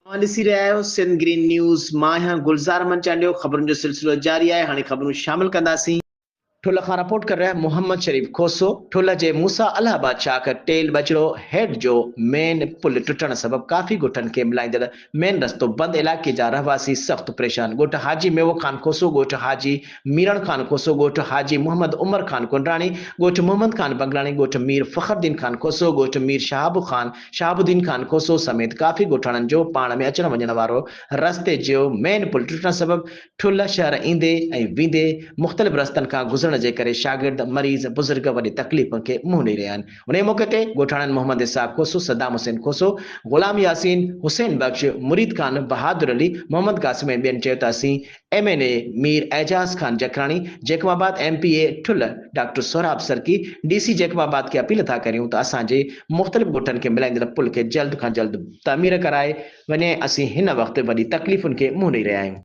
اوهان ڏسي رهيا آهيو سنڌ گرين نيوز، مان آهيان گلزار احمد چانڊيو، خبرن جو سلسلو جاري آهي، هاڻي خبرون شامل ڪنداسين. ٺلهه کان رپورٽ ڪري رهيا محمد شريف کوسو، ٺلهه جي موسيٰ الهه آباد شاخ ٽيل ٻچڙو هيڊ جو مين پل ٽٽڻ سبب ڪافي ڳوٺن کي ملائيندڙ مين رستو بند، علائقي جا رهواسي سخت پريشان، ڳوٺ حاجي ميوو خان کوسو، ڳوٺ حاجي ميرڻ خان کوسو، ڳوٺ حاجي محمد عمر خان ڪنڊراڻي، ڳوٺ محمد خان بنگلاڻي، ڳوٺ مير فخر الدين خان کوسو، ڳوٺ مير شهاب خان شهاب الدين خان کوسو سميت ڪافي ڳوٺاڻن جو پاڻ ۾ اچڻ وڃڻ وارو رستي جو مين پل ٽٽڻ سبب ٺلهه شهر ايندي ۽ ويندي مختلف رستن کان گذرڻ جي ڪري شاگرد، مريض، بزرگ وڏي تڪليف کي منهن ڏئي رهيا آهن. انهي موقعي تي ڳوٺاڻن محمد اسحاق کوسو، صدام حسين کوسو، غلام ياسين، حسين بخش، مريد خان، بهادر علي، محمد قاسم ۽ ٻين چيو ته اسين M N A Mir Ejaz Khan Jakhrani, Jacobabad, M P A Thul doctor Sohrab Sarki, D C Jacobabad کي اپيل ٿا ڪريون ته اسان جي مختلف ڳوٺن کي ملائيندڙ پل کي جلد کان جلد تعمير ڪرائي وڃي اسين هن وقت وڏي تڪليفن کي منهن ڏئي رهيا آهيون.